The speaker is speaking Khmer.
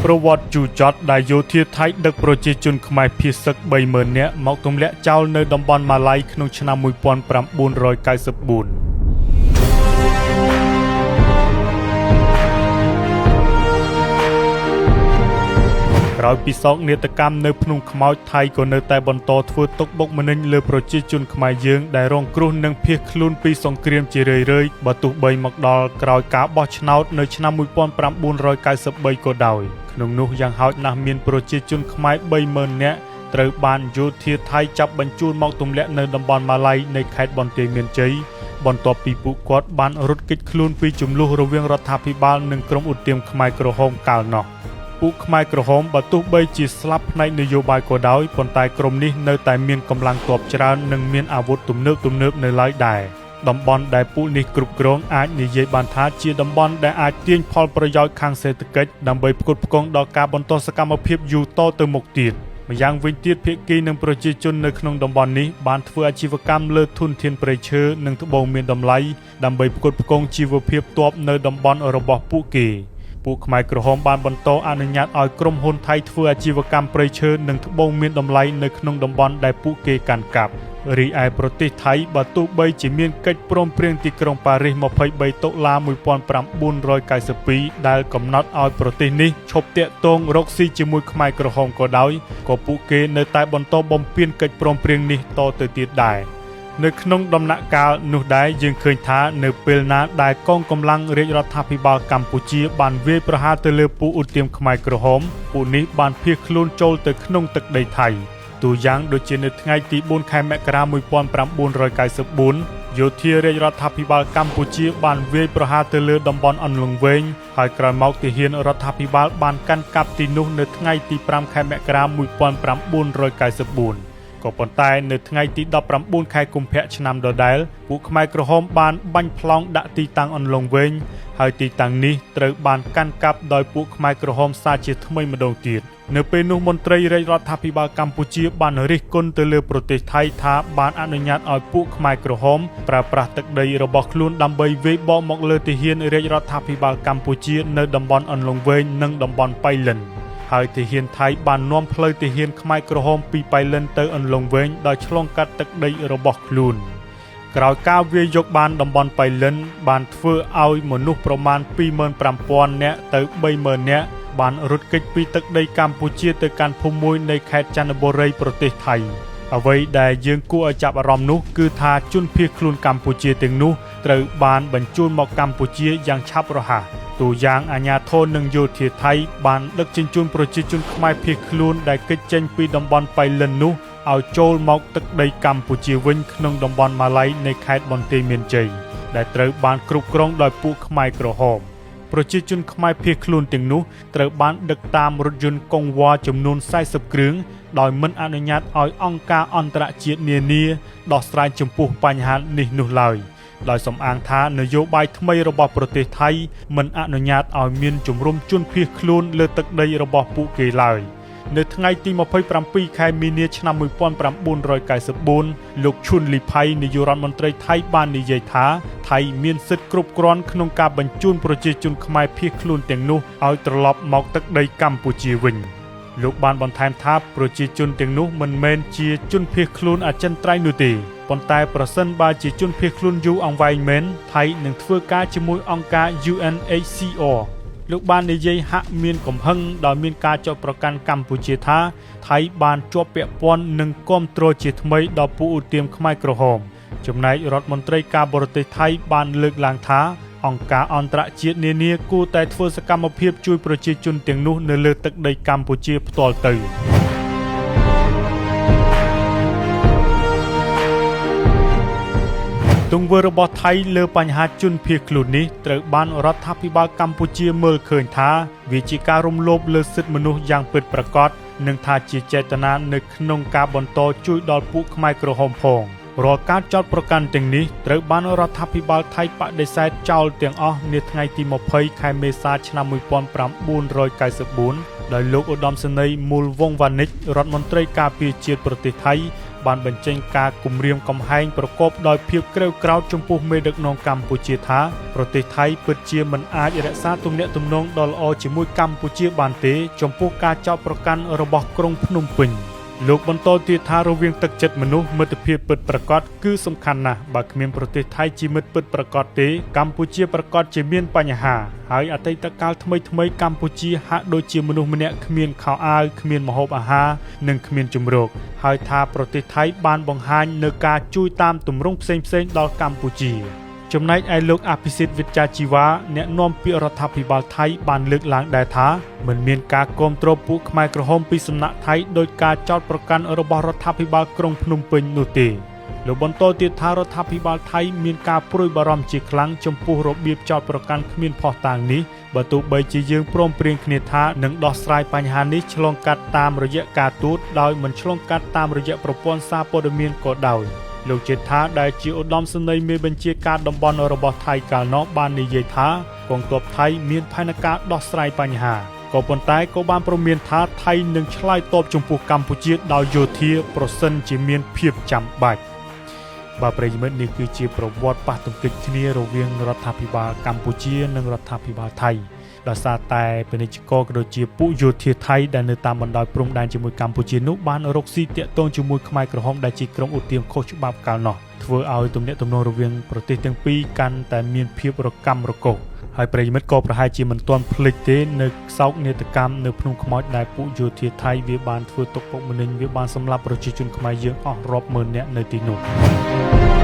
ប្រវត្តិជូរចត់ដែលយោធាថៃដឹកប្រជាជនខ្មែរភៀសសឹក30,000នាក់មកទម្លាក់ចោលនៅតំបន់ម៉ាឡៃក្នុងឆ្នាំ1994ក្រោយពីសោកនាដកម្មនៅភ្នំខ្មោចថៃក៏នៅតែបន្តធ្វើទុកបុកម្នេញលើប្រជាជនខ្មែរយើងដែលរងគ្រោះនិងភៀសខ្លួនពីសង្គ្រាមជារឿយៗបើទោះបីមកដល់ក្រោយការបោះឆ្នោតនៅឆ្នាំ1993ក៏ដោយក្នុងនោះយ៉ាងហោចណាស់មានប្រជាជនខ្មែរ30,000នាក់ត្រូវបានយោធាថៃចាប់បញ្ជូនមកទម្លាក់នៅតំបន់ម៉ាឡៃនៃខេត្តបន្ទាយមានជ័យបន្ទាប់ពីពួកគាត់បានរត់គេចខ្លួនពីជម្លោះរវាងរដ្ឋាភិបាលនិងក្រុមឧទាមខ្មែរក្រហមកាលនោះពួកខ្មែរក្រហមបើទោះបីជាស្លាប់ផ្នែកនយោបាយក៏ដោយប៉ុន្តែក្រុមនេះនៅតែមានកម្លាំងទ័ពច្រើននិងមានអាវុធទំនើបៗនៅឡើយដែរតំបន់ដែលពួកនេះគ្រប់គ្រងអាចនិយាយបានថាជាតំបន់ដែលអាចទាញផលប្រយោជន៍ខាងសេដ្ឋកិច្ចដើម្បីផ្គត់ផ្គង់ដល់ការបន្តសកម្មភាពយូរតទៅមុខទៀតម្យ៉ាងវិញទៀតភាគីនិងប្រជាជននៅក្នុងតំបន់នេះបានធ្វើអាជីវកម្មលើធនធានព្រៃឈើនិងត្បូងមានតម្លៃដើម្បីផ្គត់ផ្គង់ជីវភាពទ័ពនៅតំបន់របស់ពួកគេពួកខ្មែរក្រហមបានបន្តអនុញ្ញាតឲ្យក្រុមហ៊ុនថៃធ្វើអាជីវកម្មព្រៃឈើនិងត្បូងមានតម្លៃនៅក្នុងតំបន់ដែលពួកគេកាន់កាប់រីឯប្រទេសថៃបើទោះបីជាមានកិច្ចព្រមព្រៀងទីក្រុងប៉ារីស23តុលា1992ដែលកំណត់ឲ្យប្រទេសនេះឈប់តាក់ទងរកស៊ីជាមួយខ្មែរក្រហមក៏ដោយក៏ពួកគេនៅតែបន្តបំពានកិច្ចព្រមព្រៀងនេះតទៅទៀតដែរនៅក្នុងដំណាក់កាលនោះដែរយើងឃើញថានៅពេលណាដែលកងកម្លាំងរាជរដ្ឋាភិបាលកម្ពុជាបានវាយប្រហារទៅលើពួកឧទាមខ្មែរក្រហមពួកនេះបានភៀសខ្លួនចូលទៅក្នុងទឹកដីថៃទូយ៉ាងដូចជានៅថ្ងៃទី4ខែមករា1994យោធារាជរដ្ឋាភិបាលកម្ពុជាបានវាយប្រហារទៅលើតំបន់អន្លង់វែងហើយក្រោយមកទាហានរដ្ឋាភិបាលបានកាន់កាប់ទីនោះនៅថ្ងៃទី5ខែមករា1994ក៏ប៉ុន្តែនៅថ្ងៃទី19ខែកុម្ភៈឆ្នាំដដែលពួកខ្មែរក្រហមបានបាញ់ប្លង់ដាក់ទីតាំងអន្លង់វែងហើយទីតាំងនេះត្រូវបានកាន់កាប់ដោយពួកខ្មែរក្រហមសាជាថ្មីម្ដងទៀតនៅពេលនោះមន្ត្រីរាជរដ្ឋាភិបាលកម្ពុជាបានរិះគន់ទៅលើប្រទេសថៃថាបានអនុញ្ញាតឲ្យពួកខ្មែរក្រហមប្រើប្រាស់ទឹកដីរបស់ខ្លួនដើម្បីវាយបកមកលើទាហានរាជរដ្ឋាភិបាលកម្ពុជានៅតំបន់អន្លង់វែងនិងតំបន់ប៉ៃលិនហើយទាហានថៃបាននាំផ្លូវទាហានខ្មែរក្រហមពីប៉ៃលិនទៅអន្លង់វែងដោយឆ្លងកាត់ទឹកដីរបស់ខ្លួនក្រោយការវាយយកបានតំបន់ប៉ៃលិនបានធ្វើឲ្យមនុស្សប្រមាណ 25,000 នាក់ទៅ 30,000 នាក់បានរត់គេចពីទឹកដីកម្ពុជាទៅកាន់ភូមិមួយនៃខេត្តចន្ទបុរីប្រទេសថៃអ្វីដែលយើងគួរឲ្យចាប់អារម្មណ៍នោះគឺថាជនភៀសខ្លួនកម្ពុជាទាំងនោះត្រូវបានបញ្ជូនមកកម្ពុជាយ៉ាងឆាប់រហ័សទូយ៉ាងអាជ្ញាធរនិងយោធាថៃបានដឹកជញ្ជូនប្រជាជនខ្មែរភៀសខ្លួនដែលគេចចេញពីតំបន់ប៉ៃលិននោះឲ្យចូលមកទឹកដីកម្ពុជាវិញក្នុងតំបន់ម៉ាឡៃនៃខេត្តបន្ទាយមានជ័យដែលត្រូវបានគ្រប់គ្រងដោយពួកខ្មែរក្រហមប្រជាជនខ្មែរភៀសខ្លួនទាំងនោះត្រូវបានដឹកតាមរថយន្តកុងវ៉ាចំនួន40គ្រឿងដោយមិនអនុញ្ញាតឲ្យអង្គការអន្តរជាតិនានាដោះស្រាយចំពោះបញ្ហានេះនោះឡើយដោយសំអាងថានយោបាយថ្មីរបស់ប្រទេសថៃមិនអនុញ្ញាតឲ្យមានជំរំជនភៀសខ្លួនលើទឹកដីរបស់ពួកគេឡើយនៅថ្ងៃទី27ខែមីនាឆ្នាំ1994លោកឈុនលីផៃនាយករដ្ឋមន្ត្រីថៃបាននិយាយថាថៃមានសិទ្ធិគ្រប់គ្រាន់ក្នុងការបញ្ជូនប្រជាជនខ្មែរភៀសខ្លួនទាំងនោះឲ្យត្រឡប់មកទឹកដីកម្ពុជាវិញលោកបានបន្ថែមថាប្រជាជនទាំងនោះមិនមែនជាជនភៀសខ្លួនអចិន្ត្រៃយ៍នោះទេប៉ុន្តែប្រសិនបើជាជនភៀសខ្លួនយូរអង្វែងមែនថៃនឹងធ្វើការជាមួយអង្គការ UNHCR លោកបាននិយាយហាក់មានកំហឹងដោយមានការចោទប្រកាន់កម្ពុជាថាថៃបានជាប់ពាក់ព័ន្ធនឹងគាំទ្រជាថ្មីដល់ពួកឧទាមខ្មែរក្រហមចំណែករដ្ឋមន្ត្រីការបរទេសថៃបានលើកឡើងថាអង្គការអន្តរជាតិនានាគួរតែធ្វើសកម្មភាពជួយប្រជាជនទាំងនោះនៅលើទឹកដីកម្ពុជាផ្ទាល់ទៅទង្វើរបស់ថៃលើបញ្ហាជនភៀសខ្លួននេះត្រូវបានរដ្ឋាភិបាលកម្ពុជាមើលឃើញថាវាជាការរំលោភលើសិទ្ធិមនុស្សយ៉ាងពិតប្រាកដនិងថាជាចេតនានៅក្នុងការបន្តជួយដល់ពួកខ្មែរក្រហមផងរាល់ការចោទប្រកាន់ទាំងនេះត្រូវបានរដ្ឋាភិបាលថៃបដិសេធចោលទាំងអស់នាថ្ងៃទី20ខែមេសាឆ្នាំ1994ដោយលោកឧត្តមសេនីយ៍មូលវង្សវ៉ានិចរដ្ឋមន្ត្រីការពារជាតិប្រទេសថៃ បានបញ្ចេញការគំរាមកំហែងប្រកបដោយភាពក្រេវក្រោធចំពោះមេដឹកនាំកម្ពុជាថាប្រទេសថៃពិតជាមិនអាចរក្សាទំនាក់ទំនងដ៏ល្អជាមួយកម្ពុជាបានទេចំពោះការចោទប្រកាន់របស់ក្រុងភ្នំពេញ។ លោកបន្តទៀតថារវាងទឹកចិត្តមនុស្សមិត្តភាពពិតប្រាកដគឺសំខាន់ណាស់បើគ្មានប្រទេសថៃជាមិត្តពិតប្រាកដទេកម្ពុជាប្រាកដជាមានបញ្ហាហើយអតីតកាលថ្មីថ្មីកម្ពុជាហាក់ដូចជាមនុស្សម្នាក់គ្មានខោអាវគ្មានម្ហូបអាហារនិងគ្មានជម្រកហើយថាប្រទេសថៃបានបង្ហាញនៅការជួយតាមទម្រង់ផ្សេងៗដល់កម្ពុជាចំណែកឯលោកអភិសិទ្ធវិទ្យាជីវ៉ាអ្នកនាំពាក្យរដ្ឋាភិបាលថៃបានលើកឡើងដែរថាមិនមានការគាំទ្រពួកខ្មែរក្រហមពីសំណាក់ថៃដោយការចោទប្រកាន់របស់រដ្ឋាភិបាលក្រុងភ្នំពេញនោះទេលោកបន្តទៀតថារដ្ឋាភិបាលថៃមានការព្រួយបារម្ភជាខ្លាំងចំពោះរបៀបចោទប្រកាន់គ្មានភស្តុតាងនេះបើទោះបីជាយើងព្រមព្រៀងគ្នាថានឹងដោះស្រាយបញ្ហានេះឆ្លងកាត់តាមរយៈការទូតដោយមិនឆ្លងកាត់តាមរយៈប្រព័ន្ធសារព័ត៌មានក៏ដោយលោកជេដ្ឋាដែលជាឧត្តមសេនីយ៍មេបញ្ជាការតំបន់របស់ថៃកាលនោះបាននិយាយថាកងទ័ពថៃមានផែនការដោះស្រាយបញ្ហាក៏ប៉ុន្តែក៏បានព្រមានថាថៃនឹងឆ្លើយតបចំពោះកម្ពុជាដោយយោធាប្រសិនជាមានភាពចាំបាច់បាទប្រិយមិត្តនេះគឺជាប្រវត្តិប៉ះទង្គិចគ្នារវាងរដ្ឋាភិបាលកម្ពុជានិងរដ្ឋាភិបាលថៃដោយសារតែពាណិជ្ជករក៏ដូចជាពួកយោធាថៃដែលនៅតាមបណ្ដោយព្រំដែនជាមួយកម្ពុជានោះបានរកស៊ីទាក់ទងជាមួយខ្មែរក្រហមដែលជាក្រុមឧទាមខុសច្បាប់កាលនោះធ្វើឲ្យទំនាក់ទំនងរវាងប្រទេសទាំងពីរកាន់តែមានភាពរកាំរកូសហើយប្រិយមិត្តក៏ប្រហែលជាមិនទាន់ភ្លេចទេនៅសោកនាដកម្មនៅភ្នំខ្មោចដែលពួកយោធាថៃវាបានធ្វើទុកបុកម្នេញវាបានសម្លាប់ប្រជាជនខ្មែរយើងអស់រាប់ម៉ឺននាក់នៅទីនោះ។